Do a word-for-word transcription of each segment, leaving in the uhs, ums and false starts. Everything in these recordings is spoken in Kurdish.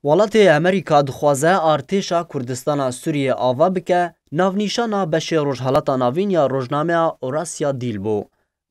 Welatê Amerîka dixwaze artêşa Kurdistana Sûriyê ava bike, navnîşana beşê Rojhelata Navîn ya rojnameya Orasya Dîl bû.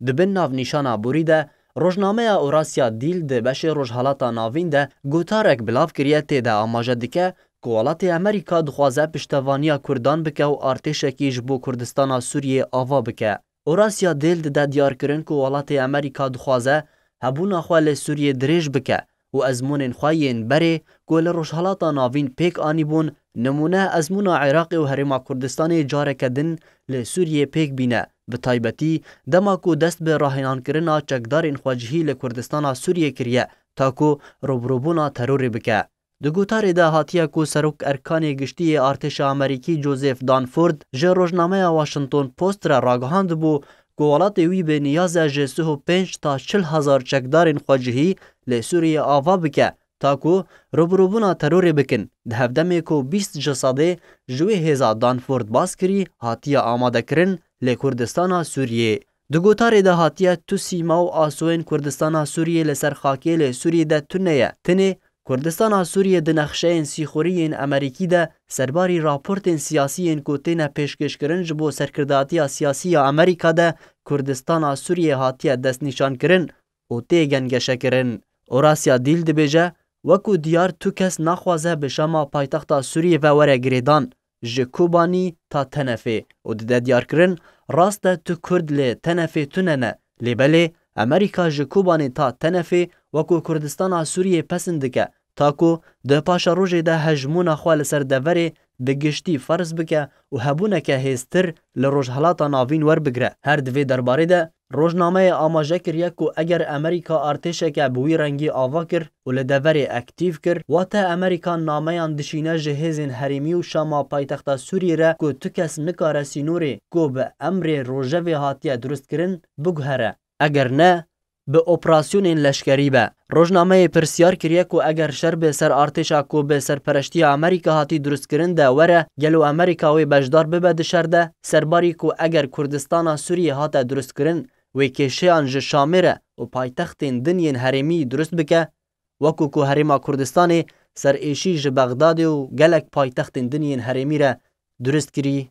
Di bin navnîşana borî de, rojnameya Orasya Dîl di beşê Rojhelata Navîn de gotarek bilav kiriye, tê de amaje dike ku welatê Amerîka dixwaze piştevaniya Kurdan bike û artêşekî ji bo Kurdistana Sûriyê ava bike. Orasya Dêl dide diyarkirin ku welatê Amerîka dixwaze hebûna xwe li Sûriyê dirêj bike û ezmûnên xwe yên berê ku li Rojhelata Navîn pêk anîbûn, nimûne ezmûna Iraqê û Herêma Kurdistanê careke din li Sûriyê pêk bîne, bi taybetî dema ku dest bi rahênankirina çekdarên xwecihî li Kurdistana Sûriyê kiriye, ta ku rûbirûbûna terorê bike. Di gotarê de hatiye ku Serok Erkanê Giştî yê Artêşa Amerîkî Joseph Dunford ji rojnameya Washington Post re ragihandibû ku welatê wî bi niyaz e ji sih û pênc ta çil hezar çekdarên xwecihî li Sûriyê ava bike, ta ku rûbirûbûna terorê bikin. Di hevdemê ku bîst ji sedê ji wê hêza Dunford bas kirî hatiye amadekirin li Kurdistana Sûriyê. Di gotarê de hatiye tu sîma û asoyên Kurdistana Sûriyê li ser xakê li Sûriyê de tune ye. Tinê Kurdistana Sûriyê di nexşeyên sîxurî yên Amerîkî de serbarî raportên siyasî yên ku têne pêşkêşkirin ji bo serkirdatiya siyasî ya Amerîka de Kurdistana Sûriyê hatiye destnîşankirin û tê gengeşekirin. Orasya Dîl dibêje, wekû diyar tu kes naxwaze bi Şama paytexta Sûriyê ve were girêdan, ji Kobanî ta Tenefê û dide diyarkirin, rast e tu Kurd li Tenefê tune ne, lê belê Amerîka ji Kobanê ta Tenefê wekû Kurdistana Sûriyê pesin dike, ta ku di paşerojê de hejmûna xwe li ser deverê bi giştî ferz bike û hebûneke hêztir li Rojhelata Navîn werbigire. Her di vê derbarê de rojnameyê amaje kiriye ku eger Amerîka artêşeke bi wî rengî ava kir û li deverê aktîf kir, wate Amerîka nameyan dişîne ji hêzên herêmî û Şama paytexta Sûriyê re ku tu kes nikare sînorê ku bi emrê rojevê hatiye durustkirin biguhere. Eger ne, bi operasyonên leşkerî be. Rojnameyê pirsyar kiriye ku eger şer bi ser artêşa ku bi serpereştiya Amerîka hatî durustkirin de were, gelo Amerîka wê beşdar bibe di şer de, serbarî ku eger Kurdistana Sûriyê hate durustkirin, wê kêşeyan ji Şamê re û paytextên din yên herêmî durust bike, wekû ku Herêma Kurdistanê serêşî ji Bexdadê û gelek paytextên din yên herêmî re durust kirî,